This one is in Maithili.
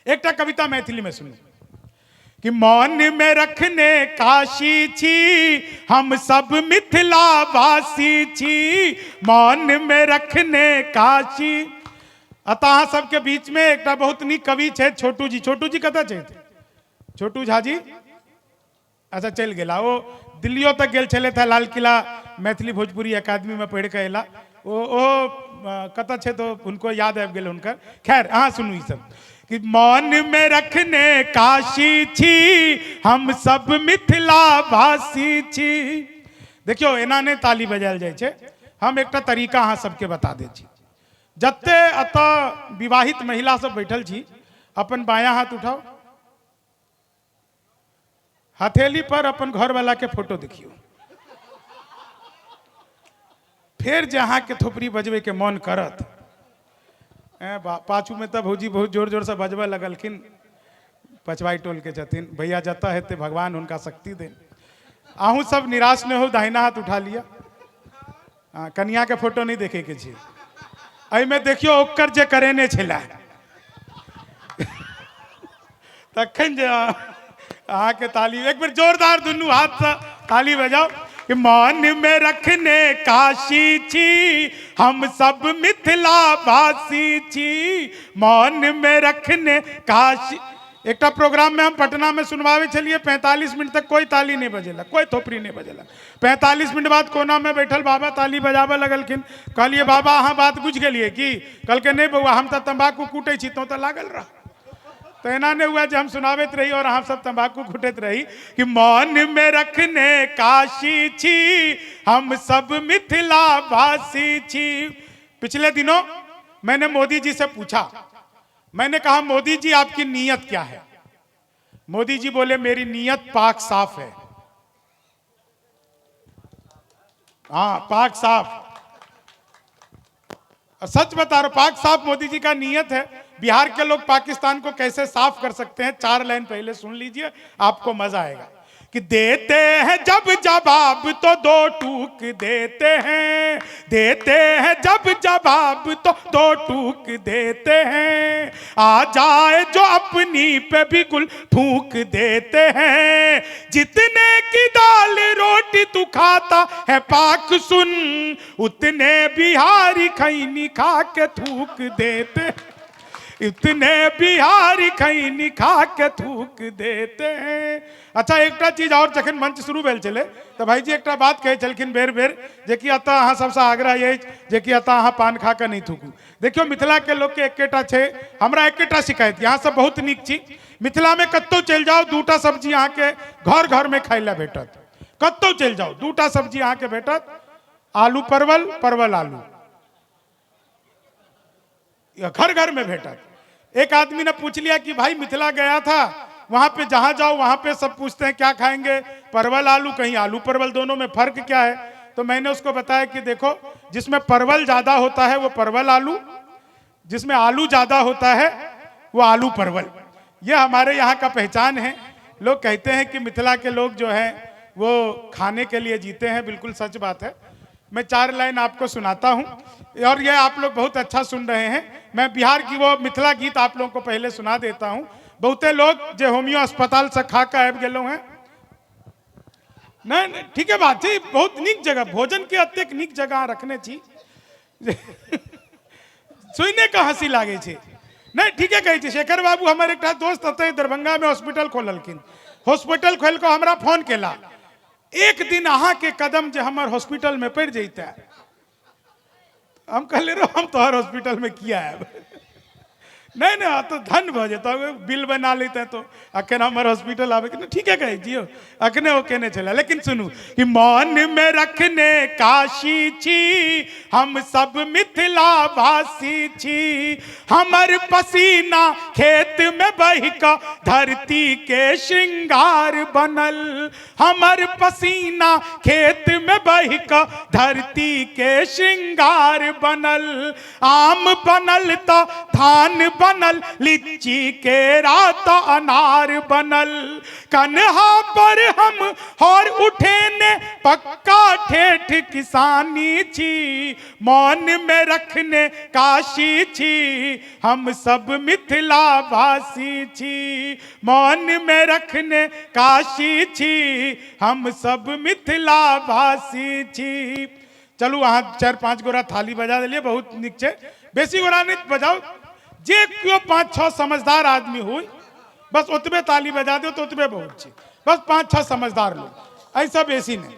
एकटा कविता मैथिली में सुनू कि मौन में रखने काशी छी, हम सब मिथिला वासी छी, मौन में रखने काशी। अतः अहाँ सबके बीच में एकटा बहुत नीक कवि छथि छोटू जी। छोटू जी कतऽ छथि? छोटू झा जी अच्छा चलि गेला, ओ दिल्लियो तक गेल छलथि हेँ, लाल किला मैथिली भोजपुरी अकादमी में पढ़ि कऽ अयला। ओ ओ कतऽ छथि ओ हुनको याद आबि गेल हुनकर। खैर अहाँ सुनू ई सब कि मौन में रखने काशी छी, हम सब मिथिला वासी छी। देखियौ एना नहि ताली बजायल जाइ छै, हम एकटा तरीका अहाँ सबके बता दै छी। जते एतऽ विवाहित महिला सब बैठल छी, अपन बायां हाथ उठाउ, हथेली पर अपन घरवाला के फोटो देखियौ, फेर जे अहाँके थोपड़ी बजबै के मन करत, पाछू में तऽ भौजी बहुत जोर जोर से बजबऽ लगलखिन, पछवाई टोल के छथिन भैया, जतऽ हेतै भगवान हुनका शक्ति देन। अहूँ सब निराश नहि हो, दाहिना हाथ उठा लिअ, कनिया के फोटो नहीं देखे के छै, एहिमे देखियौ ओकर जे करेने छलै तखन जे अहाँके ताली एक बेर जोरदार दुनू हाथसँ ताली बजाउ कि मान में रखने काशी छी, हम सब मिथिला वासी छी, मान में रखने काशी। एकटा प्रोग्राम में हम पटना में सुनवावे छलिए, 45 मिनट तक कोई ताली नहीं बजेलक, कोई थोपड़ी नहीं बजेलक। 45 मिनट बाद कोना में बैठल बाबा ताली बजाबे लगलखिन। कहलिए बाबा अहाँ बात बुझि गेलिए की? कहलकै नहीं बौआ हम तऽ तम्बाकू कूटै छी, तों तऽ लागल रह। तो एना नहीं हुआ जे हम सुनाबैत रही और अहाँ सब तम्बाकू कुटैत रही कि मन में रखने काशी छी, हम सब मिथिला वासी छी। पिछले दिनों मैंने मोदी जी से पूछा, मैंने कहा मोदी जी आपकी नीयत क्या है? मोदी जी बोले मेरी नीयत पाक साफ है। हाँ पाक साफ, सच बता रहा हूं, पाक साफ मोदी जी का नीयत है। बिहार के लोग पाकिस्तान को कैसे साफ कर सकते हैं, 4 लाइन पहले सुन लीजिए, आपको मजा आएगा। कि देते हैं जब जवाब तो दो टूक देते हैं, देते हैं जब जवाब तो दो टूक देते हैं, आ जाए जो अपनी पे भी गुल फूंक देते हैं, जितने की दाल रोटी तू खाता है पाक सुन, उतने बिहारी खैनी खा के थूक देते, इतने बिहारी खैनी खा के थूक देते हैं। अच्छा एकटा चीज और, जखन मंच शुरू भेल छलै तऽ भाईजी एकटा बात कहै छलखिन बेर बेर जेकि एतऽ अहाँ सबसँ आग्रह अछि जेकि एतऽ अहाँ पान खा कऽ नहि थूकू। देखियौ मिथिला के लोकके एकेटा छै, हमरा एकेटा शिकायत, अहाँ सब बहुत नीक छी, मिथिला में कतहु चलि जाउ दूटा सब्जी अहाँके घर घर में खाइ लए भेटत, कतहु चलि जाउ दूटा सब्जी अहाँके भेटत, आलू परवल, परवल आलू, घर घर में भेटत। एक आदमी ने पूछ लिया कि भाई मिथिला गया था, वहां पे जहां जाओ वहां पे सब पूछते हैं क्या खाएंगे, परवल आलू, कहीं आलू परवल, दोनों में फर्क क्या है? तो मैंने उसको बताया कि देखो जिसमें परवल ज्यादा होता है वो परवल आलू, जिसमें आलू ज्यादा होता है वो आलू परवल। ये हमारे यहाँ का पहचान है। लोग कहते हैं कि मिथिला के लोग जो हैं वो खाने के लिए जीते हैं, बिल्कुल सच बात है। मैं 4 लाइन आपको सुनाता हूँ और ये आप लोग बहुत अच्छा सुन रहे हैं। मैं बिहार की वो मिथिला गीत आप लोगों को पहले सुना देता हूँ। बहुते लोग जो होम्यो अस्पताल से खा के आबि गेलहुँ हैं, नहीं नहीं ठीक है बात है, बहुत नीक जगह, भोजन के अतेक नीक जगह रखने छी, सुने के हंसी लागे छै। नहीं ठीके कहै छी। शेखर बाबू हमर एकटा दोस्त अतै दरभंगा में हॉस्पिटल खोललखिन, हॉस्पिटल खोल के हमरा फोन केला, एक दिन अहाँ के कदम जे हमर हॉस्पिटल में पड़ि जैते, हम कहले रो हम तोहर हॉस्पिटल में किया आयब, नहीं नहीं तो धन भऽ जेतौ, बिल बना लेते तो अखन हमर हॉस्पिटल आबे के, ठीके कहै छियौ, अखने ओ केने छलै। लेकिन सुनू कि मन में रखने काशी छी, हम सब मिथिला वासी छी, हमर पसीना खेत में बहि कऽ धरती के श्रृंगार बनल, हमर पसीना खेत में बहि कऽ धरती के श्रृंगार बनल, आम बनल तऽ धान बनल, लीची केरा तऽ अनार भार बनल। कन्हा पर हम हर उठेने पक्का ठेठ किसानी छी, मौन में रखने काशी छी, हम सब मिथिला भाषी छी, मौन में रखने काशी छी, हम सब मिथिला भाषी छी। चलू अहाँ 4-5 गोरा थाली बजा देलियै, बहुत नीक छै। बेसी गोरा नहि बजाउ, जे केओ 5-6 समझदार आदमी हुई बस ओतबे ताली बजा दियौ तऽ ओतबे बहुत छै। बस 5-6 समझदार लोग, एहिसँ बेसी नहि।